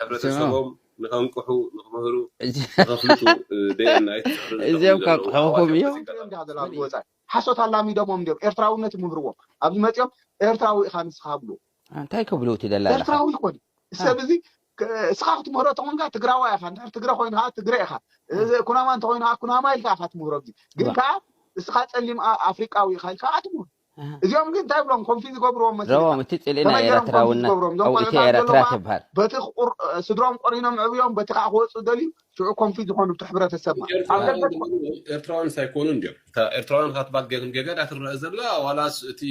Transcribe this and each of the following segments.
ሕብረተሰቦም ንኸንቅሑ፣ ንኽምህሩ፣ ንኸፍልጡ ደየና ይትፅዕሩ እዚኦም ዘለዉ ከንቅሑኹም ኣዋጅ እዮም። በዚ ገጠር ወፃኢ ሓሶት ኣላሚዶሞም እንዲዮም። ኤርትራውነት ይምህርዎም። ኣብዚ መፂኦም ኤርትራዊ ኢኻ ንስኻ ብሉ። እንታይ ክብሉ እቲ ደላላ ኤርትራዊ ይኮን ሰብ እዚ እስኻ ክትምህሮ ተኾንካ ትግራዋይ ኢኻ። እንድሕር ትግረ ኮይኑ ከዓ ትግረ ኢኻ። ኩናማ እንተኮይኑ ከዓ ኩናማ ኢልካ ኢኻ ትምህሮ። ኣብዚ ግን ከዓ እስኻ ፀሊም ኣፍሪቃዊ ኢኻ ኢልካ ከዓ ትምህሮ። እዚኦም ግን እንታይ ብሎም ኮንፊዝ ገብርዎም መስለካ። ረዎም እቲ ፅልኢ ናይ ኤርትራውነት ኣብኡ እቲ ኤርትራ ትበሃል። በቲ ስድሮም ቆሪኖም ዕብዮም በቲ ከዓ ክወፁ ደልዩ ሽዑ ኮንፊዝ ዝኾኑ እቲ ሕብረተሰብና። ኤርትራውያን ሳይኮኑ እንዲዮም። ኤርትራውያን ካትባል ገግም ገጋ ዳ ትረአ ዘላ ዋላስ እቲ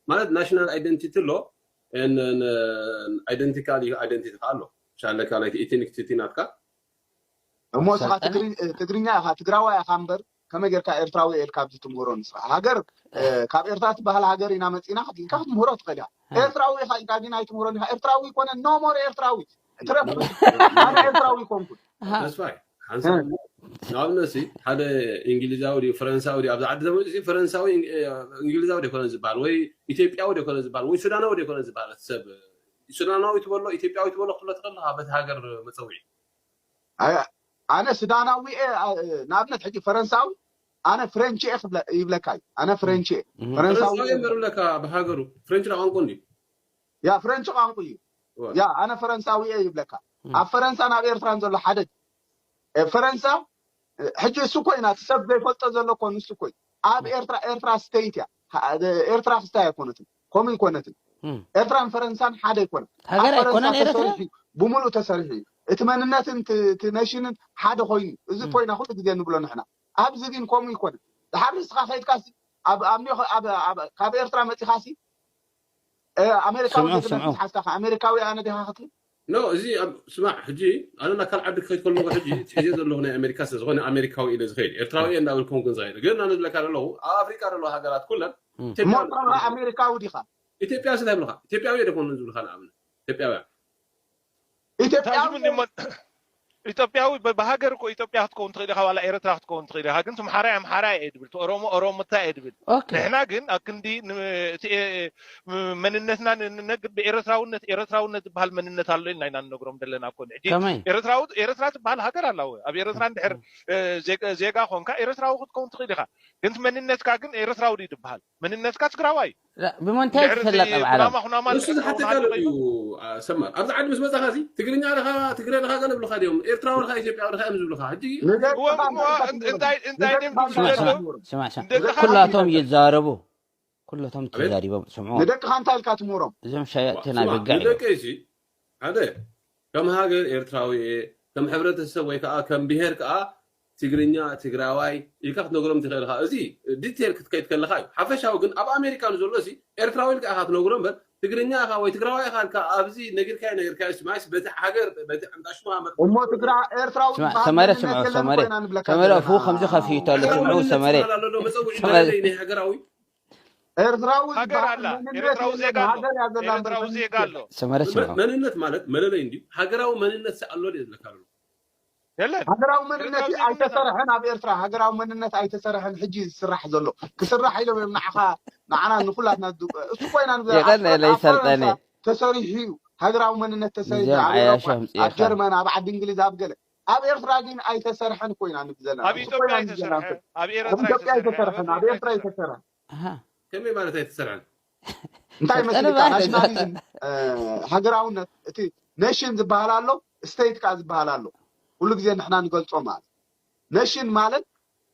ማለት ናሽናል ኣይደንቲቲ ኣሎ። ኣይደንቲካል ኣይደንቲቲ ከዓ ኣሎ። ሻለካ ናይ ኤትኒክሲቲ ናትካ እሞ እስኻ ትግርኛ ኢኻ ትግራዋይ ኢኻ እምበር ከመይ ጌርካ ኤርትራዊ ኢልካ ኣብዚ ትምህሮ ንስኻ? ሃገር ካብ ኤርትራ ትበሃል ሃገር ኢና መፂና ክትልካ ክትምህሮ ትኽእል ኢኻ። ኤርትራዊ ኢኻ ኢልካ ግን ኣይትምህሮን ኢኻ። ኤርትራዊ ይኮነ ኖሞር ኤርትራዊ ትረፍ። ኣነ ኤርትራዊ ይኮንኩን ተስፋይ ሓንሳብ ንኣብነት ሓደ እንግሊዛዊ ድዩ ፈረንሳዊ ድዩ ኣብዚ ዓዲ ተመፂኡ ፈረንሳዊ እንግሊዛዊ ዶ ይኮነ ዝበሃል ወይ ኢትዮጵያዊ ዶ ይኮነ ዝበሃል ወይ ሱዳናዊ ዶ ይኮነ ዝበሃል እቲ ሰብ ሱዳናዊ ትበሎ ኢትዮጵያዊ ትበሎ ክትብሎ ትኽእል ኢኻ በቲ ሃገር መፀውዒ ኣነ ሱዳናዊ እየ ንኣብነት ሕጂ ፈረንሳዊ ኣነ ፍሬንች እየ ይብለካ እዩ ኣነ ፍሬንች እየ ፈረንሳዊ እየ እምበር ብለካ ብሃገሩ ፍሬንች ዳ ቋንቋ እንዲ ያ ፍሬንች ቋንቋ እዩ ያ ኣነ ፈረንሳዊ እየ ይብለካ ኣብ ፈረንሳ ናብ ኤርትራን ዘሎ ሓደ ፈረንሳ ሕጂ እሱ እኮ ኢና እቲ ሰብ ዘይፈልጦ ዘሎ እኮ ንሱ እኮ ኣብ ኤርትራ ኤርትራ ስቴት እያ ኤርትራ ክስታይ ኣይኮነትን ከምኡ ይኮነትን ኤርትራን ፈረንሳን ሓደ ይኮነ ሃገር ኣይኮነን ኤርትራ ብሙሉእ ተሰሪሑ እዩ እቲ መንነትን እቲ ነሽንን ሓደ ኮይኑ እዚ ኮይና ኩሉ ግዜ ንብሎ ንሕና ኣብዚ ግን ከምኡ ይኮነ ድሓር ንስኻ ከይድካ ካብ ኤርትራ መፂኻሲ ኣሜሪካዊ ዜግነት ሓዝካ ኣሜሪካዊ ኣነ ዲኻ ክትብል ኖ እዚ ስማዕ ሕጂ ኣነ ናብ ካልእ ዓዲ ክኸይድ ከለኹ ሕጂ ሒዘ ዘለኹ ናይ ኣሜሪካ ስለ ዝኾነ ኣሜሪካዊ ኢለ ዝኸይድ ኤርትራዊ እየ እንዳበልኩም ግን ዝኸይድ ግን ኣነ ዝብለካ ዘለኹ ኣብ ኣፍሪካ ዘለዋ ሃገራት ኩለን እሞ ኣሜሪካዊ ዲኻ ኢትዮጵያ ስለ ይብልኻ ኢትዮጵያዊ እየ ደኮን ዝብልኻ ንኣብነት ኢትዮጵያውያን ኢትዮጵያዊ ኢትዮጵያዊ ብሃገር እኮ ኢትዮጵያ ክትከውን ትኽእል ኢኻ ዋላ ኤርትራ ክትከውን ትኽእል ኢኻ ግን ትምሓራይ ኣምሓራይ እየ ድብል ኦሮሞ ኦሮሞታ እየ ድብል ንሕና ግን ኣብ ክንዲ እቲ መንነትና ንነግር ብኤርትራውነት ኤርትራውነት ዝበሃል መንነት ኣሎ ኢልና ኢና ንነግሮም ዘለና እኮ ሕጂ ኤርትራዊ ኤርትራ ዝበሃል ሃገር ኣላ ኣብ ኤርትራ እንድሕር ዜጋ ኮንካ ኤርትራዊ ክትከውን ትኽእል ኢኻ ግን መንነትካ ግን ኤርትራዊ ድዩ ዝበሃል መንነትካ ትግራዋይ ብምንታይ ትፍለጥ ኣብ ዓለም እሱ ዝሓተካ እዩ ሰማ ኣብዚ ዓዲ ምስ መፃኻ ሲ ትግርኛ ድኻ ትግረ ድኻ ገለ ብልካ ድዮም ኤርትራዊ ድኻ ኢትዮጵያዊ ድኻ እዮም ዝብልካ ሕጂ ኩላቶም ይዛረቡ ኩላቶም ተዛሪቦም ስምዑ ንደቅኻ እንታይ ኢልካ ትምህሮም እዞም ሸየጥቲ ናይ በግዕ እዮም ንደቀይ ሲ ሓደ ከም ሃገር ኤርትራዊ እየ ከም ሕብረተሰብ ወይ ከዓ ከም ብሄር ከዓ ትግርኛ ትግራዋይ ኢልካ ክትነግሮም ትኽእል ኢኻ እዚ ዲቴል ክትከይድ ከለካ እዩ ሓፈሻዊ ግን ኣብ ኣሜሪካ ንዘሎ ሲ ኤርትራዊ ኢልካ ኢኻ ትነግሮ እምበር ትግርኛ ኢኻ ወይ ትግራዋይ ኢኻ ኢልካ ኣብዚ ነጊርካዮ ነጊርካዮ ሲ ማይስ በቲ ሃገር በቲ ዕምጣ ሽማ እሞ ትግራ ኤርትራዊ ሰመረ ስምዖ ሰመረ ሰመረ እፉ ከምዚ ከፊቱ ኣሎ ስምዑ ሰመረ መፀውዒ መለለይ ናይ ሃገራዊ ኤርትራዊ ሃገር ኣላ ኤርትራዊ ዜጋ ኣሎ ኤርትራዊ ዜጋ ኣሎ ሰመረ ስምዑ መንነት ማለት መለለይ እንዲዩ ሃገራዊ መንነት ኣሎ ዝብለካ ኣሎ የለን ሃገራዊ መንነት ኣይተሰርሐን ኣብ ኤርትራ ሃገራዊ መንነት ኣይተሰርሐን ሕጂ ዝስራሕ ዘሎ ክስራሕ ኢሎም እዮም ንዓኻ ንዓና ንኩላትና እሱ ኮይና የቀለለ ይሰልጠነ ተሰሪሑ እዩ ሃገራዊ መንነት ተሰሪሑ እዚኦም ኣብ ዓያሹ ኤውሮጳ ኣምፅእኻ ኣብ ጀርመን ኣብ ዓዲ እንግሊዝ ኣብ ገለ ኣብ ኤርትራ ግን ኣይተሰርሐን ኮይና ንብዘና ኣብ ኢትዮጵያ ኣይተሰርሐን ኣብ ኣብ ኤርትራ ኢትዮጵያ ኣይተሰርሐን ኣይተሰርሐን ኣብ ኤርትራ ኣይተሰርሐን ኣሃ። ከመይ ማለት ኣይተሰርሐን እንታይ ሰልጠነ መስልካ ማለት ናሽናሊዝም እ፣ ሃገራውነት እቲ ኔሽን ዝበሃል ኣሎ ስቴት ከዓ ዝበሃል ኣሎ ኩሉ ግዜ ንሕና ንገልጾ ማለት ኔሽን ማለት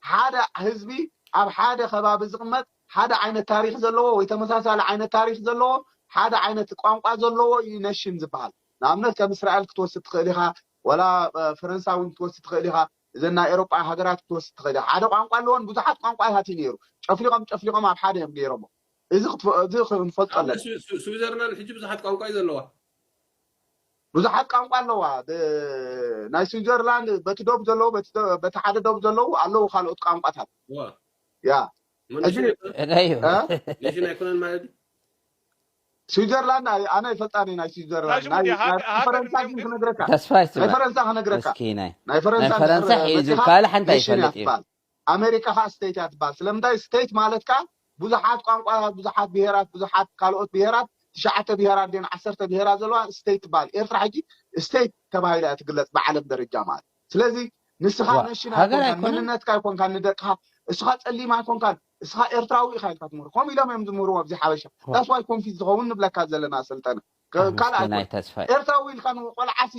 ሓደ ህዝቢ ኣብ ሓደ ከባቢ ዝቕመጥ ሓደ ዓይነት ታሪክ ዘለዎ ወይ ተመሳሳሊ ዓይነት ታሪክ ዘለዎ ሓደ ዓይነት ቋንቋ ዘለዎ እዩ ኔሽን ዝበሃል ንኣብነት ከም እስራኤል ክትወስድ ትኽእል ኢኻ ወላ እ፣ ፈረንሳ እውን ክትወስድ ትኽእል ኢኻ እዘን ናይ ኤሮጳ ሃገራት ክትወስድ ትኽእል ኢኻ ሓደ ቋንቋ ኣለዎን ብዙሓት ቋንቋታት እዩ ነይሩ ጨፍሊቖም ጨፍሊቖም ኣብ ሓደ እዮም ገይሮሞ እዚ ክትፈ- እዚ ክንፈልጦ ኣለና ስዊዘርላንድ ሕጂ ብዙሓት ቋንቋ እዩ ዘለዋ ብዙሓት ቋንቋ ኣለዋ ብ- ናይ ስዊዘርላንድ በቲ ዶብ ዘለዉ በቲ ዶ- በቲ ሓደ ዶብ ዘለዉ ኣለዉ ካልኦት ቋንቋታት ዋ ያ መነሽ እዩ ኔሽን ኣይኮነን ማለት እዩ ስዊዘርላንድ ኣይ- ኣነ ይፈልጣን ናይ ስዊዘርላንድ ዳሽሙ ናይ ድያ? ሃገ- ናይ ሃገር ፈረንሳ እንዲዮም ግን ግን ክነግረካ ተስፋ ናይ ይስማዕ ፈረንሳ ክነግረካ እስኪ ናይ ናይ ፈረንሳ ናይ ፈረንሳ እንድሕር ሕዚ መፂኻ ካልእ ሓንቲ ኔሽን እያ ኣይፈልጥ እዩ ትበሃል ኣሜሪካ ከዓ ስቴት እያ ትበሃል ስለምንታይ ስቴት ማለት ከዓ ብዙሓት ቋንቋታት ብዙሓት ብሄራት ብዙሓት ካልኦት ብሄራት ትሽዓተ ብሄራት ደን ዓሰርተ ብሄራት ዘለዋ ስቴት ትበሃል ኤርትራ ሕጂ state ተባሂላ እያ ትግለፅ ብዓለም ደረጃ ማለት። ስለዚ ንስኻ ዋ ነሽን ሃገር ኣይኮንካን፣ ኣይኮነን። መንነትካ ኣይኮንካን፣ ንደቅኻ እስኻ ፀሊም ኣይኮንካን፣ እስኻ ኤርትራዊ ኢኻ ኢልካ ትምህሮ። ከምኡ ኢሎም እዮም ዝምህርዎ ኣብዚ ሓበሻ። ዋ that's why confuse ዝኸውን ንብለካ ዘለና ሰልጠነ። ከ- ካልኣይ ምስኪናይ ኮን ተስፋይ ኤርትራዊ ኢልካ ንቆልዓሲ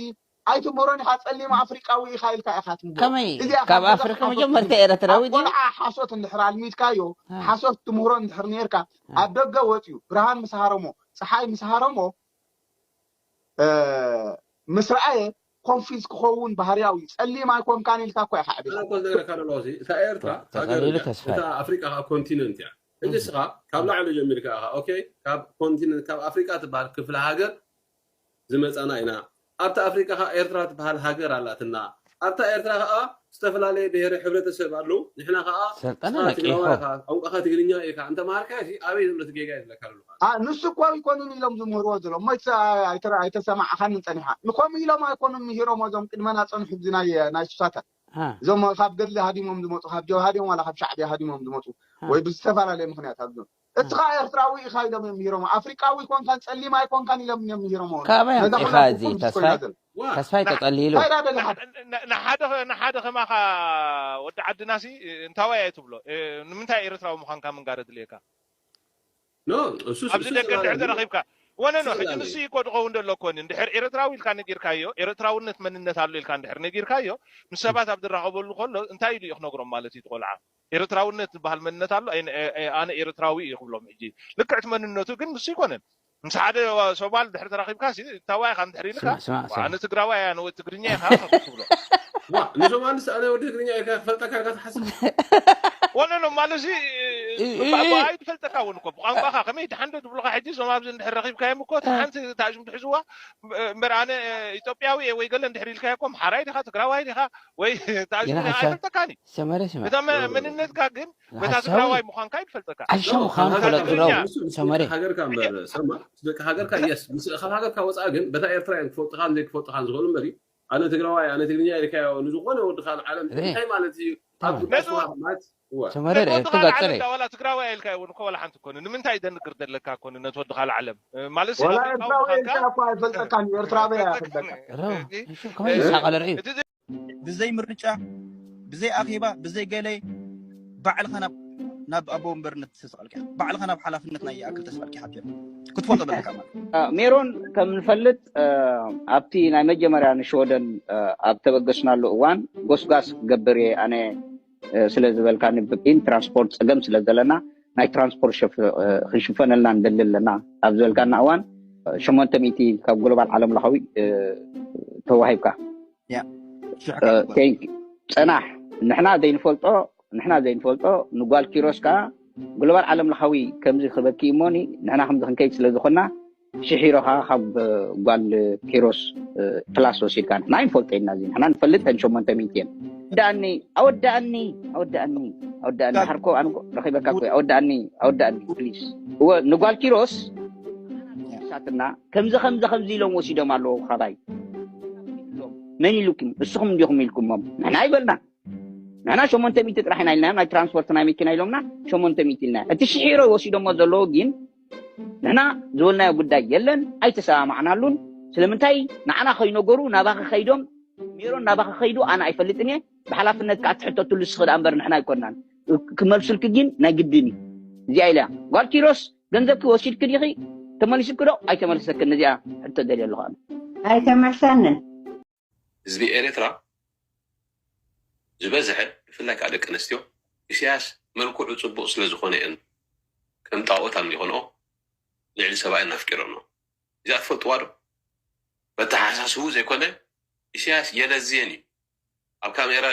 ኣይትምህሮን ኢኻ፣ ፀሊም ኣፍሪቃዊ ኢኻ ኢልካ ኢኻ ትምህሮ። ከመይ እዚኣ ካብ ካብ ገዛ ኣፍሪካ ሓሶት መጀመርታ እንድሕር ኣብ ኤርትራዊ ድዩ ቆልዓ ሓሶት እንድሕር ኣልሚድካዮ፣ አ፣ ሓሶት ትምህሮ እንድሕር ነርካ፣ አ፣ ኣብ ደገ ወፅዩ ብርሃን ምስ ሃረሞ፣ ፀሓይ ምስ ሃረሞ፣ እ፣ ምስ ረኣየ ኮንፊዝ ክኸውን ባህርያዊ እዩ። ፀሊም ኣይኮንካን ኢልካ እኮ ኢኻ ኣነ ዕቤታ እኮ ዝነግረካ ዘለኹ እዚ እታ ኤርትራ ተ- ሃገር ተቐሊሉ እያ፣ ተስፋይ እታ ኣፍሪቃ ከዓ ኮንቲነንት እያ። ሕጂ እህ፣ እስኻ ካብ ላዕሊ ጀሚርካ ኢኻ ኦኬ፣ ካብ ኮንቲነንት ካብ ኣፍሪቃ ትበሃል ክፍለ ሃገር ዝመጻና ኢና። ኣብታ ኣፍሪቃ ከዓ ኤርትራ ትበሃል ሃገር ኣላትና። ኣብታ ኤርትራ ከዓ ዝተፈላለየ ብሄር ሕብረተሰብ ኣለዉ። ንሕና ከዓ ሰልጠነ ንስኻ ትግራዋይ ነቂኹ ኢኻ፣ ቋንቋኻ ትግርኛ ኢኻ እንተምሃርካዮ ሲ ኣበይ ዘሎ እቲ ጌጋ እዩ ዝብለካ ዘለኹ ኣነ። አ፣ ንሱ እኮ ኣይኮኑን ኢሎም ዝምህርዎ ዘለዉ። እሞ ኣይተ-፣ ኣይተ-፣ ኣይተሰማዕኻንን ጸኒሓ። ንከምኡ ኢሎም ኣይኮኑን ምሂሮሞ እዞም ቅድመና ጸንሑ ኣብዚ ናይ፣ ናይ ሱሳታት። አ፣ እዞም ካብ ገድሊ ሃዲሞም ዝመጹ፣ ካብ ጀብሃ ድዮም ዋላ ካብ ሻዕብያ ሃዲሞም ዝመጹ፣ አ፣ ወይ ብዝተፈላለየ ምኽንያት ሃዲሞም። አ። እስኻ ኤርትራዊ ኢኻ ኢሎም እዮም ምሂሮሞ። ኣፍሪቃዊ ኮንካን ጸሊም ኣይኮንካን ኢሎም እዮም ምሂሮሞ። ካበይ ነዛ ኣምጺእኻ ኩላ እዚ ኮንፊዝ ኮይና ተስፋይ? ዘላ። ዋ ተስፋይ ንሓ- ተጸሊሉ። እንታይ ዳ ደለኻ? ን- ን- ንሓደ ኸ- ንሓደ ከማኻ ወዲ ዓድና ሲ እንታዋይ ኣየ ትብሎ? እ፣ ንምንታይ ኤርትራዊ ምዃንካ ምንጋር ኣድልየካ? ኖ እሱ ኣብዚ እሱ ደገ እንድሕር ዘላለሚ ተረኺብካ ወነ እሱ ኖ ሕጂ ዘላለሚ ንሱ እኮ ድኸውን ደሎ ኮኒ እንድሕር ኤርትራዊ ኢልካ ነጊርካዮ፣ ኤርትራውነት መንነት ኣሎ ኢልካ እንድሕር ነጊርካዮ፣ ምስ ሰባት ኣብ ዝራኸበሉ ከሎ እንታይ ኢሉ እዩ ክነግሮም ማለት እዩ? ትቆልዓ ኤርትራውነት ዝበሃል መንነት ኣሎ፣ ኣይ- ኣይ- ኣይ- ኣነ ኤርትራዊ እዩ ክብሎም። ሕጂ ልክዕቲ መንነቱ ግን ንሱ ይኮነን። ምስ ሓደ ዋ- ሶማል ድሕሪ ተራኺብካ ሲ ታዋይ ኢኻ እንድሕር ኢልካ ስማዕ ስማዕ ዋ፣ ስማዕ ኣነ ትግራዋይ ኣነ ወዲ ትግርኛ ኢኻ ትብሎ። ዋ ንሶማል ንስ ኣነ ወዲ ትግርኛ ኢልካ ክፈልጠካ ኢልካ ትሓስብ ወነ ኖ ማለት ሲ እ- እ- እ- ብኣይ ትፈልጠካ እውን እኮ ብቋንቋኻ ከመይ ድሓንዶ ትብሉካ። ሕጂ እዞም ኣብዚ እንድሕር ረኺብካዮም እኮ እቲ ሓንቲ ታእሽም ትሕዝዋ እምበር ኣነ ኢትዮጵያዊ እየ ወይ ገለ እንድሕር ኢልካዮ እኮ ኣምሓራይ ዲኻ ትግራዋይ ዲኻ ወይ ታእሽም ገና ሓሳብ ኣይፈልጠካን እዩ። ሰመረ ስማዕ እታ መ- መንነትካ ግን በታ ሓሳዊ ትግራዋይ ምዃንካ ይፈልጠካ። ዓሻ ኖ ምዃኑ ካብ ፈለጡ ሃገር ዶ ትግርኛ እሱ ሰመረ ሃገርካ እምበር ሰማ ደቂ ሃገርካ የስ ምስ ካብ ሃገርካ ወፃእ ግን በታ ኤርትራ እዮም ክፈልጥኻን ዘይክፈልጥኻን ዝኽእሉ እምበር ኣነ ትግራዋይ ኣነ ትግርኛ ኢልካዮ ንዝኾነ ወዲ ካልእ ዓለም እ እንታይ ማለት እዩ ኣብ እንታይ ግዳስ ነዚ ማለት እዋ ሰመረ ነቲ ርኤ ወዲ ካልእ ዓለም ትጋጸረ ዳ ዋላ ትግራዋይ ኢልካ እውን እኮ ዋላ ሓንቲ ኮነ ንምንታይ ደንግር ዘለካ ኮነ ነቲ ወዲ ካልእ ዓለም ማለት ሲ ወላ ኣፍሪቃዊ ኤርትራዊ ምዃንካ ኢልካ እኮ ኣይፈልጠካን እዩ። ኤርትራዊ ኣይፈልጠካ። ሮ እሺ ከመይ ይሳቀለ ርዩ እቲ ብዘይ ምርጫ ብዘይ ኣኼባ ብዘይ ገለ ባዕልኻ ናብ ናብ ኣቦ ወንበርነት ተሰቐልካ ባዕልኻ ናብ ሓላፍነት ናይ ይኣክል ተሰቐልካ ሓቢር ክትፈልጦ ዘለካ ማለት ሜሮን ከም ንፈልጥ ኣብቲ ናይ መጀመርያ ንሽወደን ኣብ ተበገስናሉ እዋን ጎስጓስ ክገብር እየ ኣነ ስለ ዝበልካኒ ብኪን ትራንስፖርት ፀገም ስለ ዘለና ናይ ትራንስፖርት ክንሽፈነልና ንደሊ ኣለና ኣብ ዝበልካና እዋን ሸሞንተ ሚእቲ ካብ ግሎባል ዓለም ለኻዊ ተዋሂብካ ፀናሕ ንሕና ዘይንፈልጦ ንሕና ዘይንፈልጦ ንጓል ኪሮስ ከዓ ግሎባል ዓለም ለኻዊ ከምዚ ክበኪ እሞኒ ንሕና ከምዚ ክንከይድ ስለ ዝኾንና ሽሒሮ ከዓ ካብ ጓል ኪሮስ ፕላስ ወሲድካ ንሕና ይንፈልጦ ኢና እዚ ንሕና ንፈልጥ ተን ሸሞንተ ሚእቲ እየን ኣወዳእኒ ኣወዳእኒ ኣወዳእኒ ኣወዳእኒ ሓርኮ ኣነ ረኺበካ ኮ ኣወዳእኒ ኣወዳእኒ ፕሊስ እወ ንጓል ኪሮስ ሳትና ከምዚ ከምዚ ከምዚ ኢሎም ወሲዶም ኣለዉ ካባይ መን ኢሉኩም እስኹም እንዲኹም ኢልኩሞም ንሕና ይበልና ንሕና ሸሞንተ ሚእቲ ጥራሕ ኢና ኢልና ናይ ትራንስፖርት ናይ መኪና ኢሎምና ሸሞንተ ሚእቲ ኢልና እቲ ሽሒሮ ወሲዶሞ ዘለዉ ግን ንሕና ዝበልናዮ ጉዳይ የለን ኣይተሰማማዕናሉን ስለምንታይ ንዓና ከይነገሩ ናባኸ ከይዶም ሜሮን ናባኸ ከይዱ ኣነ ኣይፈልጥን እየ ብሓላፍነት ከዓ ትሕተትሉ ንስኺ ደኣ እምበር ንሕና ኣይኮናን ክመልሱልኪ ግን ናይ ግድን እዩ እዚኣ ኢለያ ጓል ኪሮስ ገንዘብኪ ወሲድኪ ዲኺ ተመሊሱኪ ዶ ኣይተመልሰክን ነዚኣ ሕቶ ደልየ ኣለኹ ኣነ ኣይተመልሰንን ህዝቢ ኤርትራ ዝበዝሐ ብፍላይ ከዓ ደቂ ኣንስትዮ ኢሳያስ መልክዑ ፅቡቕ ስለ ዝኾነ እየን ከም ጣኦት ኣምሊኾንኦ ልዕሊ ሰብኣየን ኣፍቂረንኦ እዚኣ ትፈልጥዋ ዶ በተሓሳስቡ ዘይኮነ ኢሳያስ የለዝየን እዩ ኣብ ካሜራ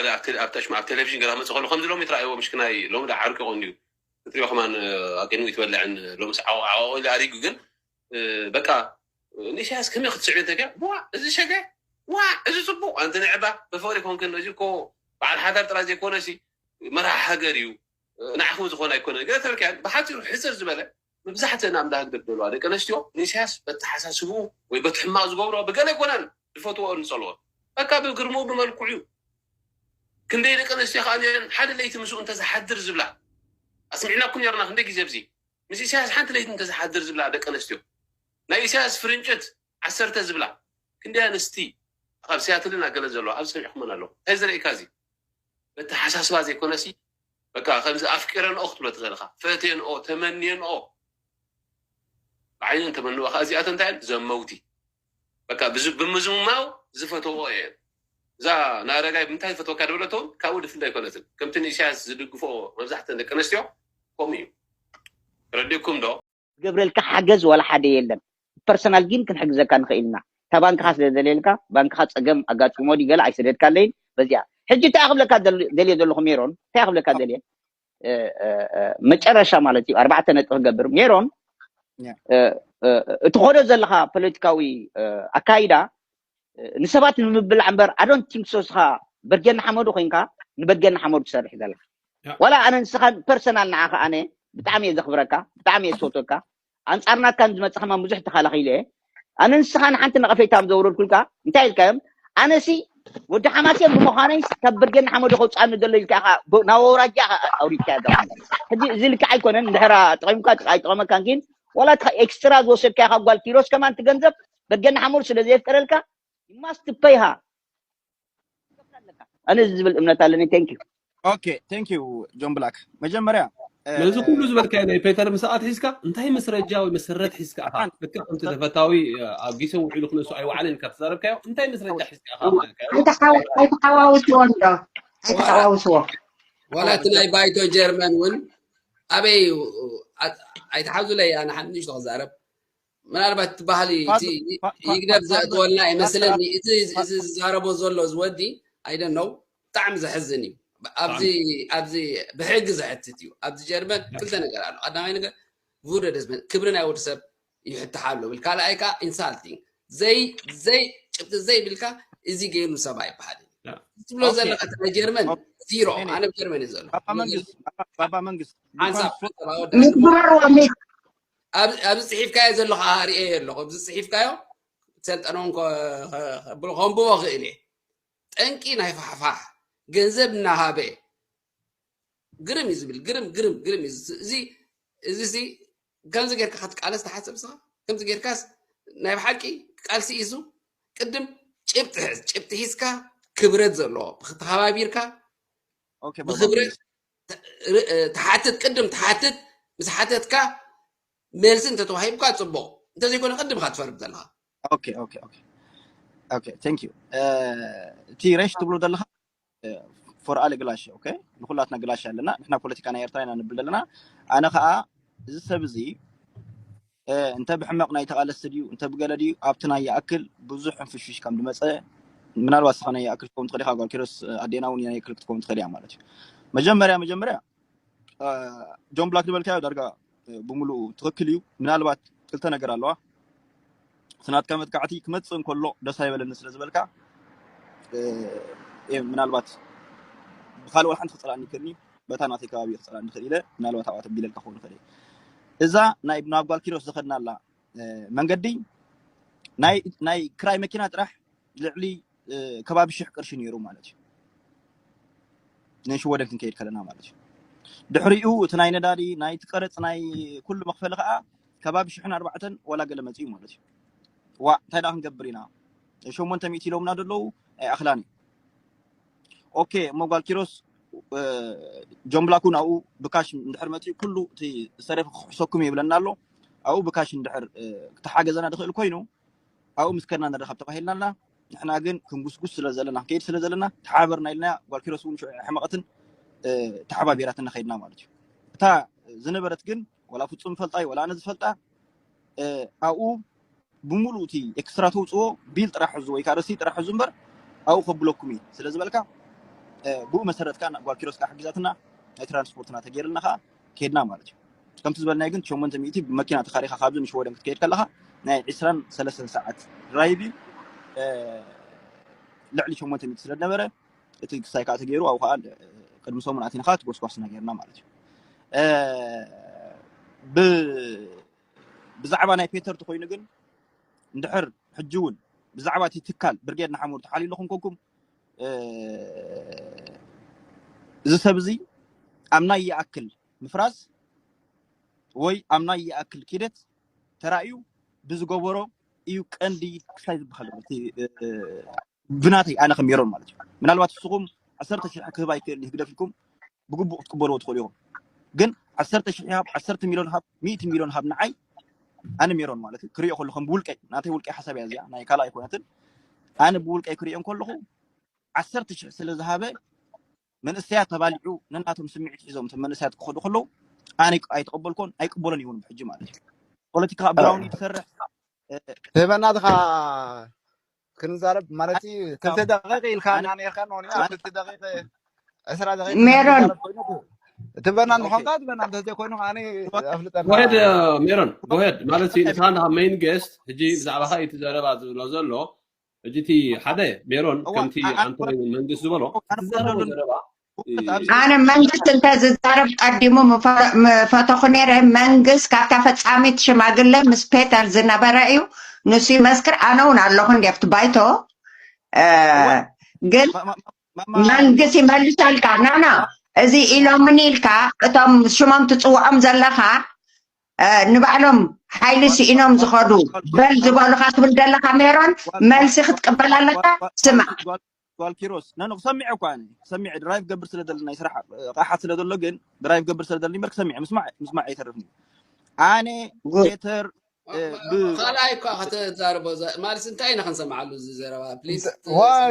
ኣብ ቴሌቪዥን ገላ መፅእ ከሎ ከምዚ ሎሚ ትረኣይዎ ምሽክናይ ሎሚ ዳ ዓርቂ ቆንዩ ክትሪኦ ከማን ኣቂኑ ይትበልዕን ሎምስ ዓዋቆ ኢሉ ኣሪጉ ግን በቃ ንኢሳያስ ከመይ ክትስዕብ እንተ ዋ እዚ ሸገ ዋ እዚ ፅቡቅ ኣንቲ ንዕባ ብፍቅሪ ኮንክን እዚ እኮ በዓል ሓዳር ጥራይ ዘይኮነ ሲ መራሕ ሃገር እዩ ንዓኹም ዝኾነ ኣይኮነ ገለ ተበልካያን ብሓፂሩ ሕፅር ዝበለ መብዛሕትእን ኣብ ዳህግደር ዘለዋ ደቂ ኣንስትዮ ንኢሳያስ በተሓሳስቡ ወይ በቲ ሕማቅ ዝገብሮ ብገለ ኣይኮነን ዝፈትዎ ንፀልኦ በቃ ብግርሙ ብመልክዑ እዩ ክንደይ ደቂ ኣንስትዮ ከዓ ነረን ሓደ ለይቲ ምስኡ እንተዝሓድር ዝብላ ኣስሚዕናኩም ነርና ክንደይ ግዜ ኣብዚ ምስ ኢሳያስ ሓንቲ ለይቲ እንተዝሓድር ዝብላ ደቂ ኣንስትዮ ናይ ኢሳያስ ፍርንጭት ዓሰርተ ዝብላ ክንደይ ኣንስቲ ካብ ሲያትልን ኣገለን ዘለዋ ኣብዚ ሰሚዕኩመን ኣለኹ። እንታይ ዝርእካ እዚ? በተሓሳስባ ዘይኮነሲ፣ በቃ ከምዚ ኣፍቂረንኦ ክትብሎ ትኽእል ኢኻ። ፈትየንኦ፣ ተመንየንኦ። ብዓይነን ተመንዋ ከኣ እዚኣተን እንታይ እየን? ዘመውቲ። በቃ ብዝ-፣ ብምዝማው ዝፈተዎ እየን። እዛ ንኣረጋይ ብምንታይ ዝፈትወካ ዝበለቶ እውን ካብኡ ድፍለ ኣይኮነትን። ከምቲ ንኢሳያስ ዝድግፎ መብዛሕተን ደቂ ኣንስትዮ ከምኡ እዩ። ረዲእኩም ዶ? ገብረልካ ሓገዝ ዋላ ሓደ የለን። ፐርሰናል ግን ክንሕግዘካ ንኽእል ኢና። እታ ባንክኻ ስለ ዘልየልካ፣ ባንክኻ ጸገም ኣጋጥሞ ድዩ ገለ ኣይሰደድካለይን በዚኣ። ሕጂ እንታይ ክብለካ ደል-፣ ደልየ ዘለኹ ሜሮን? እንታይ ክብለካ ደልየ? እ፣ እ፣ እ፣ መጨረሻ ማለት እዩ፣ ኣርባዕተ ነጥቢ ክገብር። ሜሮን፣ ያ። እ፣ እ፣ እቲ ኾዶ ዘለኻ ፖለቲካዊ፣ እ፣ ኣካይዳ፣ እ፣ ንሰባት ንምብላዕ እምበር፣ I don't think so። እስኻ በርጌድ ንሓመዱ ኮይንካ ንበርጌድ ንሓመዱ ትሰርሕ ዘለኻ። ያ። ዋላ ኣነ ንስኻ ፐርሰናል ንዓኻ ኣነ ብጣዕሚ እየ ዘኽብረካ፣ ብጣዕሚ እየ ዝፈትወካ። ኣንጻር ናትካ ዝመጽእ ከማን ብዙሕ ተኸላኺለ እየ። ኣነ ንስኻ ንሓንቲ ነቐፌታ ኣብ ዘውረድኩልካ እንታይ ኢልካዮም? ኣነሲ ወዲ ሓማሴን ብምዃነይ ካብ በርጌድ ንሓመዱ ከውጽኣኒ ዘሎ ኢልካ ኢኻ ብ-፣ ናብ ኣውራጃ ኢኻ ኣውሪድካዮ ዘለኻ። ሕጂ እዚ ልክዕ ኣይኮነን፣ እንድሕር ጠቒምካ ኣይጠቐመካን፣ ግን ዋላ እቲ ኤክስትራ ዝወሰድካዮ ካብ ጓል ኪሮስ ከማን እቲ ገንዘብ በርጌድ ንሓመዱ ስለ ዘየፍቀደልካ you must pay her። ኣነ እዚ ዝብል እምነት ኣለኒ። Thank you። ኦኬ፣ thank you ጆን ብላክ። መጀመርያ እ፣ ነዚ ኩሉ ዝበልካዮ ናይ ፔተር ምሳቓት ሒዝካ እንታይ መስረጃ ወይ መሰረት ሒዝካ ኢኻ? ኣን- ልክዕ ከምቲ ተፈታዊ እ፣ ኣብ ጊሰ ውዒሉ ክነሱ ኣይወዓለን ኢልካ ተዛረብካዮ እንታይ መስረጃ ሒዝካ ኢኻ ዝበልካዮ? ኣይተሓው-፣ ኣይተሓዋውስዎ እንዶ፣ ኣይተሓዋውስዎ። ዋላ እቲ ናይ ባይቶ ጀርመን እውን ኣበይ ኣ-፣ ኣይተሓዙለይ። ኣነ ሓንቲ ንእሽቶ ክዛረብ፣ ምናልባት እቲ ባህሊ እቲ ፋዝ- ፋ- ፋ- ይግደፍ ፋ- ዘእትወልና ፋ- ይመስለኒ። ፋ- እቲ እዚ ዝዛረቦ ዘሎ እዚ ወዲ ኣይደነው ብጣዕሚ ዘሕዝን እዩ። ኣብዚ ኣብዚ ብሕጊ ዘሕትት እዩ። ኣብዚ ጀርመን ክልተ ነገር ኣሎ። ቀዳማይ ነገር ቡደደስ ክብሪ ናይ ወዲ ሰብ ይሕትሓ ኣሎ ብል፣ ካልኣይ ከዓ ኢንሳልቲንግ ዘይ ዘይ ጭብጢ ዘይብልካ እዚ ገይሩ ሰብ ኣይበሃል እዩ። ያ። ትብሎ ኦኬ። ዘለካ እቲ ናይ ጀርመን ኦኬ። ዚሮ። እኔ ኣነ ብ ጀርመን እየ ዘሎ ባባ መንግስት ባባ መንግስት ሓንሳብ ዲኮንስትሩ- ሓንሳብ ኣወዳድባ ምግባርዋ ሚ- ኣብ- ኣብዚ ፅሒፍካዮ ዘለካ ርኤ ኣለኹ። ኣብዚ ፅሒፍካዮ ሰልጠነውን ከንብቦ ክእል እየ። ጠንቂ ናይ ፋሕፋሕ ገንዘብ እናሃበ ግርም እዩ ዝብል። ግርም ግርም ግርም እዩ። እዚ እዚ እዚ ከምዚ ጌርካ ክትቃለስ ትሓስብ ስኻ? ከምዚ ጌርካስ ናይ ብሓቂ ቃልሲ እዩ። ቅድም ጭብጢ ሕዝ፣ ጭብጢ ሒዝካ ክብረት ዘለዎ ተኸባቢርካ ኦኬ፣ ባባ ብክብረት መንግስት። ር-፣ እ፣ ትሓትት፣ ቅድም ትሓትት፣ ምስ ሓተትካ መልሲ እንተተዋሂብካ ጽቡቕ፣ እንተዘይኮነ ቅድም ኢኻ ትፈርድ ዘለኻ። ኦኬ ኦኬ ኦኬ ኦኬ፣ thank you። እ፣ እቲ ሬሽ ትብሎ ዘለኻ ፎር ኣለ ግላሽ። ኦኬ፣ ንኩላትና ግላሽ ኣለና። ንሕና ፖለቲካ ናይ ኤርትራ ኢና ንብል ዘለና። ኣነ ከዓ እዚ ሰብ እዚ እ፣ እንተ ብሕመቕ ናይ ተቓለስቲ ድዩ እንተ ብገለ ድዩ ኣብቲ ናይ ይኣክል ብዙሕ ሕንፍሽፍሽ ከም ዝመፀ፣ ምናልባት ስኻ ናይ ይኣክል ክትከውን ትኽእል ኢኻ። ጓል ኪሮስ ኣዴና እውን ናይ ይኣክል ክትከውን ትኽእል እያ ማለት እዩ። መጀመርያ መጀመርያ እ፣ ጆን ብላክ ዝበልካዮ ዳርጋ እ፣ ብምሉኡ ትኽክል እዩ። ምናልባት ክልተ ነገር ኣለዋ። እቲ ናትካ መጥቃዕቲ ክመፅእ እንከሎ ደስ ኣይበለኒ ስለ ዝበልካ እ፣ እ፣ ምናልባት ብካልእ ዋላ ሓንቲ ክፀላእኒ ይክእልኒ፣ በታ ናተይ ከባቢ ክፀላእኒ ይክእል ኢለ ምናልባት ኣብኣ ተቢለልካ ክኸውን ይክእል እየ። እዛ ናይ ናብ ጓል ኪሮስ ዝኸድናላ እ፣ መንገዲ ናይ ናይ ክራይ መኪና ጥራሕ ልዕሊ እ፣ ከባቢ ሽሕ ቅርሺ ነይሩ ማለት እዩ። ናይ ሽወደን ክንከይድ ከለና ማለት እዩ። ድሕሪኡ እቲ ናይ ነዳዲ ናይቲ ቀረፅ ናይ ኩሉ መክፈሊ ከዓ ከባቢ ሽሕን ኣርባዕተን ዋላ ገለ መፅኡ ማለት እዩ። ዋ እንታይ ደኣ ክንገብር ኢና፣ ሸሞንተ ሚእቲ ኢሎምና ዘለዉ ኣይኣኽላን እዩ። ኦኬ እሞ ጓል ኪሮስ እ፣ ጆን ብላክ እውን ኣብኡ ብካሽ እንድሕር መፅኡ ኩሉ እቲ ዝተረፈ ክሕሰኩም ይብለና ኣሎ። ኣብኡ ብካሽ እንድሕር እ፣ ክተሓገዘና ዝኽእል ኮይኑ ኣብኡ ምስ ከድና ንራኸብ ተባሂልና ኣለና። ንሕና ግን ክንጉስጉስ ስለ ዘለና ክንከይድ ስለ ዘለና ተሓባበርና ኢልና ጓል ኪሮስ እውን ሽዑ ኣይሓመቐትን እ፣ ተሓባቢራትና ከይድና ማለት እዩ። እታ ዝነበረት ግን ዋላ ፍጹም ዝፈልጣ እዩ ዋላ ኣነ ዝፈልጣ እ፣ ኣብኡ ብምሉእ እቲ ኤክስትራ ተውፅኦ ቢል ጥራሕ ሕዙ ወይ ከዓ ረሲት ጥራሕ ሕዙ እምበር ኣብኡ ከብለኩም እዩ ስለ ዝበልካ እ፣ ብኡ መሰረት ከዓ ጓል ኪሮስ ከዓ ሓጊዛትና ናይ ትራንስፖርትና ተገይርልና ከዓ ከይድና ማለት እዩ። ከምቲ ዝበልናዮ ግን ሸሞንተ ሚእቲ ብመኪና ተኻሪኻ ካብዚ ንሽወደን ክትከይድ ከለኻ ናይ ዕስራን ሰለስተን ሰዓት ድራይቭ እዩ። እ፣ ልዕሊ ሸሞንተ ሚእቲ ስለ ዝነበረ እቲ ክሳይ ከዓ ተገይሩ ኣብኡ ከዓ ቅድሚ ሰሙን ኣቲና ከዓ እቲ ጎስጓስና ገይርና ማለት እዩ። እ፣ ብ- ብዛዕባ ናይ ፔተር ተኮይኑ ግን እንድሕር ሕጂ እውን ብዛዕባ እቲ ትካል ብርጌድ ንሓመዱ ተሓልዩ ኣለኹም ኮንኩም እ፣ እዚ ሰብ እዚ ኣብ ናይ ይኣክል ምፍራስ ወይ ኣብ ናይ ይኣክል ኪደት ተራእዩ ብዝገበሮ እዩ ቀንዲ ክሳይ ዝበሃል እቲ ብናተይ ኣነ ከም ሜሮን ማለት እዩ። ምናልባት ንስኹም ዓሰርተ ሽሕ ክህብ ኣይክእል ህግደፍ ኢልኩም ብግቡእ ክትቅበልዎ ትኽእሉ ኢኹም። ግን ዓሰርተ ሽሕ ሃብ፣ ዓሰርተ ሚልዮን ሃብ፣ ሚእቲ ሚልዮን ሃብ ንዓይ ኣነ ሜሮን ማለት እዩ ክሪኦ ከለኹ ከም ብውልቀይ ናተይ ውልቀይ ሓሳብ እያ እዚኣ ናይ ካልእ ኣይኮነትን። ኣነ ብውልቀይ ክሪኦ እንከለኹ ዓሰርተ ሽሕ ስለ ዝሃበ መንእሰያት ተባሊዑ ነናቶም ስምዒት ሒዞም እቶም መንእሰያት ክኸዱ ከለዉ ኣነ ኣይተቐበልኮን ኣይቅበሎን ይውን ብሕጂ ማለት እዩ። ፖለቲካ ኣብ ግራውንድ እዩ ትሰርሕ። ትህበና ድኻ ክንዛረብ ማለት እዩ። ክልተ ደቂቕ ኢልካ እና ነርካ ኖኒ ኣብ ክልተ ደቂቕ ዕስራ ደቂቕ ሜሮን ትህበና ንኾንካ ትህበና እንተዘይኮይኑ ኣነ ኣፍልጠና ጎሄድ ሜሮን ጎሄድ ማለት ንስኻ እንዳ ሜይን ጌስት ሕጂ ብዛዕባኻ እዩ እቲ ዘረባ ዝብሎ ዘሎ። ሕጂ እቲ ሓደ ሜሮን ከምቲ ኣንቶኒ መንግስት ዝበሎ እቲ ዘረባ ዘረባ ኣነ መንግስት እንተ ዝዛረብ ቀዲሙ ምፈተኹ ነይረ። መንግስት ካብታ ፈጻሚት ሽማግለ ምስ ፔተር ዝነበረ እዩ። ንሱ ይመስክር። ኣነ እውን ኣለኹ እንዲ ኣብቲ ባይቶ ግን መንግስት ይመልሰልካ። ናና እዚ ኢሎምን ኢልካ እቶም ሽሞም ትፅውዖም ዘለኻ ንባዕሎም ሓይሊ ስኢኖም ዝኸዱ በል ዝበሉኻ ትብል ዘለኻ ሜሮን መልሲ ክትቅበል ኣለካ። ስማዕ ጓል ኪሮስ ነን ክሰሚዐ እኳ ኣነ ክሰሚዐ ድራይቭ ገብር ስለ ደለ ናይ ስራሕ ቃሓት ስለ ዘሎ ግን ድራይቭ ገብር ስለ ደለ በር ክሰሚዐ ምስማዕ ምስማዕ ኣይተርፍኒ ኣነ ፔተር ካልኣይ እኳ ከተዛርቦ ማለት እንታይ ኢና ክንሰምዓሉ እዚ ዘረባ ፕሊዝ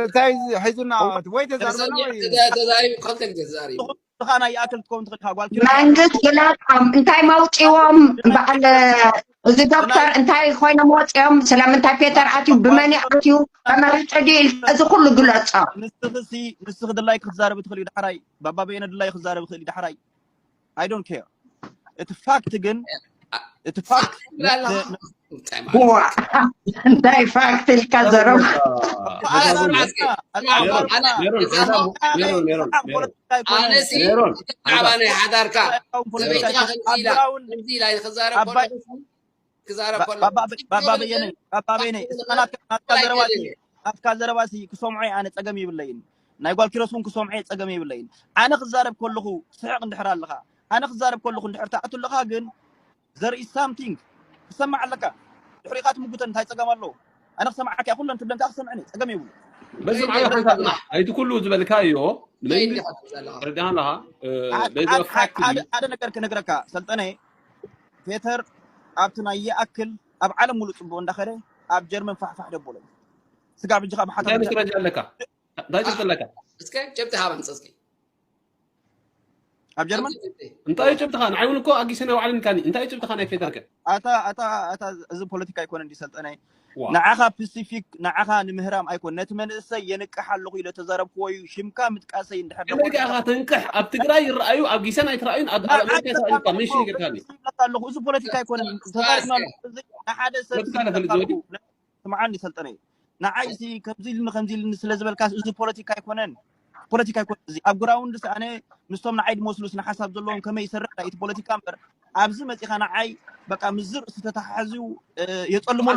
እንታይ ሒዙና ወይ ተዛርበና ወይ ተዛሪቡ ክልተ ግዜ ተዛሪቡ ንስኻ ናይ ይኣክል ትከውን ትኽእል ኢኻ ጓል መንግስት ግለፆም እንታይ መውፅዎም በዓል እዚ ዶክተር እንታይ ኮይኖም ወፂኦም ስለምንታይ ፔተር ኣትዩ ብመን ኣትዩ ተመሪፀ ድዩ እዚ ኩሉ ግለፆ ንስኽሲ ንስኽ ድላይ ክትዛረብ ትኽእል እዩ ዳሕራይ ባባ በየነ ድላይ ክዛረብ ይኽእል እዩ ዳሕራይ I don't care እቲ ፋክት ግን እቲ ፋክት እንታይ ፋክት ኢልካ ዘረባ ኣነሲ ብዛዕባ ናይ ሓዳርካ ሰበይትካ ከምዚ ኢላ ከምዚ ኢላ ክዛረብ ከለኹ ክዛረብ ከለኹ ባባ በየነ ባባ በየነ እስኻ ናትካ ዘረባ ናትካ ዘረባ ክሰምዖ ኣነ ፀገም የብለይን ናይ ጓል ኪሮስ እውን ክሰምዖ ፀገም የብለይን ኣነ ክዛረብ ከለኹ ስሕቕ እንድሕር ኣለኻ ኣነ ክዛረብ ከለኹ እንድሕር ትኣቱ ኣለኻ ግን there is something ክሰማዕ ኣለካ ድሕሪኻ ትምጉተን እንታይ ፀገም ኣለዎ ኣነ ክሰምዓካ ኩለን ትብለንካ ክሰምዕኒ ፀገም የብሉ በዚ መዓለ ሓንሳብ ኣይቲ ኩሉ ዝበልካዮ ተረዳሃ ኣለኻ ሓደ ነገር ክነግረካ ሰልጠነ ፔተር ኣብቲ ናይ ይኣክል ኣብ ዓለም ሙሉእ ፅቡቅ እንዳኸደ ኣብ ጀርመን ፋሕፋሕ ደቦሎ ስጋብ ሕጂ ካብ ሓታ እንታይ ትረዳ ኣለካ እንታይ ትፈልጥ ኣለካ እስከ ጭብጢ ሃበን እስኪ ኣብ ጀርመን እንታይ ጭብጥኻ ንዓይ እውን እኮ ኣጊሰና ባዕልን ካኒ እንታይ ጭብጥኻ ናይ ፌተርከ ኣታ ኣታ ኣታ እዚ ፖለቲካ ኣይኮነ እንዲ ሰልጠነ ንዓኻ ፓሲፊክ ንዓኻ ንምህራም ኣይኮን ነቲ መንእሰይ የንቅሕ ኣለኹ ኢለ ተዛረብክዎ እዩ ሽምካ ምጥቃሰይ እንድሕር ከመይ ከኣ ትንቅሕ ኣብ ትግራይ ይረኣዩ ኣብ ጊሰን ኣይትረኣዩን ኣብ ኣሜሪካ ይረኣዩ እኳ ምንሽ ይገርካኒ ኣለኹ እዚ ፖለቲካ ኣይኮነን ተዛሪብና ንሓደ ሰብ ስምዓኒ ሰልጠነ ንዓይ ሲ ከምዚ ኢልኒ ከምዚ ኢልኒ ስለ ዝበልካ እዚ ፖለቲካ ኣይኮነን ፖለቲካ ኣይኮነን እዚ ኣብ ግራውንድ ኣነ ምስቶም ንዓይ ዝመስሉ ስነ ሓሳብ ዘለዎም ከመይ ይሰርሕ ናይ እቲ ፖለቲካ እምበር ኣብዚ መፂኻ ንዓይ በቃ ምስ ዝርእሲ ተተሓሕዝዩ የፀልመሉ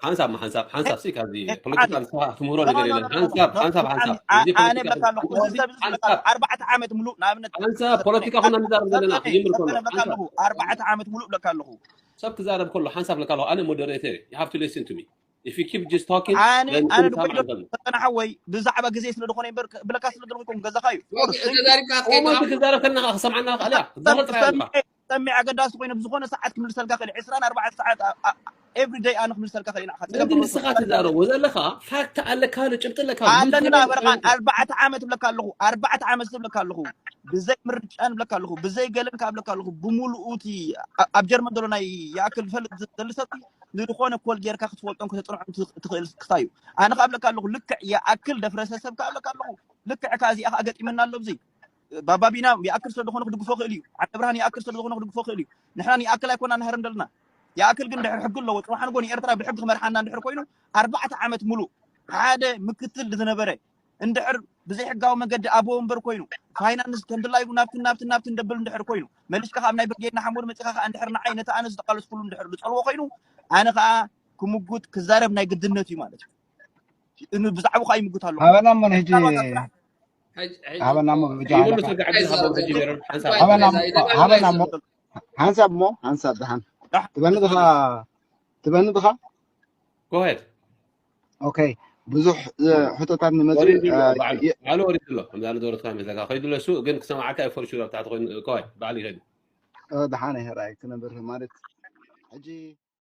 ሓንሳብ ሓንሳብ ሓንሳብ ሲ ካብዚ ፖለቲካ ንስኻ ትምህሮ ነገር የለን ሓንሳብ ሓንሳብ ሓንሳብ ኣነ በቃ ኣለኹ እዚ ሰብ እዚ በቃ ኣርባዕተ ዓመት ምሉእ ንኣብነት ሓንሳብ ፖለቲካ ኩና ንዛረብ ዘለና ክጅምር ከሎ በቃ ኣለኹ ኣርባዕተ ዓመት ምሉእ ብለካ ኣለኹ ሰብ ክዛረብ ከሎ ሓንሳብ ለካ ኣለኹ ኣነ ሞደሬተር you have to listen to me if you keep just talking ኣነ ኣነ ድኮ ሰጠና ሓወይ ብዛዕባ ግዜ ስለ ዝኾነ እምበር ብለካ ስለ ዘለኹ ይኮን ገዛኻ እዩ ተዛሪብካ ክትከይድ ክዛረብ ከለና ክሰምዓና ክኣል እያ ክዛረብ ጥራይ ኣለካ ሰሚዕ ኣገዳሲ ኮይኑ ብዝኾነ ሰዓት ክምልሰልካ ክእል ዕስራን ኣርባዕተ ሰዓት every day ኣነ ክምልሰልካ ክእል ኢና ነዚ ንስኻ ትዛረቦ ዘለኻ ፋክት ኣለካ ዶ ጭብጢ ኣለካ ኣለና በረኻን ኣርባዕተ ዓመት ብለካ ኣለኹ ኣርባዕተ ዓመት ዝብለካ ኣለኹ ብዘይ ምርጫ ንብለካ ኣለኹ ብዘይ ገለን ካብ ብለካ ኣለኹ ብምሉኡ እቲ ኣብ ጀርመን ዘሎ ናይ ይኣክል ዝፈልጥ ዘሊ ሰብ ንዝኾነ ኮል ጌርካ ክትፈልጦን ከተፅንዖን ትኽእል ክሳዩ ኣነ ካብ ብለካ ኣለኹ ልክዕ ይኣክል ደፍረሰ ሰብ ካብ ብለካ ኣለኹ ልክዕ ከ እዚኣ ከዓ ገጢመና ኣሎ ብዚ ባባቢና ይኣክል ስለ ዝኾነ ክድግፎ ክእል እዩ ዓደ ብርሃን ይኣክል ስለ ዝኾነ ክድግፎ ክእል እዩ ንሕና ይኣክል ኣይኮና ንሃር እንደልና ይኣክል ግን ድሕር ሕጊ ኣለዎ ፅባሕ ንጎ ንኤርትራ ብሕጊ ክመርሓና እንድሕር ኮይኑ ኣርባዕተ ዓመት ሙሉእ ሓደ ምክትል ዝነበረ እንድሕር ብዘይ ሕጋዊ መንገዲ ኣብ ወንበር ኮይኑ ፋይናንስ ከም ድላዩ ናብትን ናብትን ናብትን ደብል እንድሕር ኮይኑ መሊስካ ካብ ናይ ብርጌድ ንሓመዱ መፂኻ ከዓ እንድሕር ንዓይ ነቲ ኣነ ዝተቃለስኩሉ እንድሕር ዝፀልዎ ኮይኑ ኣነ ከዓ ክምጉት ክዛረብ ናይ ግድነት እዩ ማለት እዩ ብዛዕባኡ ከዓ ይምጉት ኣለኹ ሃበና እሞ ንሕጂ ሃበና እሞ ብጃ ሃበና እሞ ሓንሳብ እሞ ሓንሳብ ድሓን ትበኒ ድኻ ትበኒ ድኻ Go ahead. Okay. ብዙሕ ሕቶታት ንመጽ ባዕሉ ወሪዱ ኣሎ። ከምዛ ንዘረትካ መስለካ ከይዱ ለሱ ግን ክሰማዓካ እዩ for sure ኣብ ታሕቲ ኮይኑ። Go ahead. ባዕሉ ይኸይዱ። ደሓነ ይህራይ ክነብር ማለት ሕጂ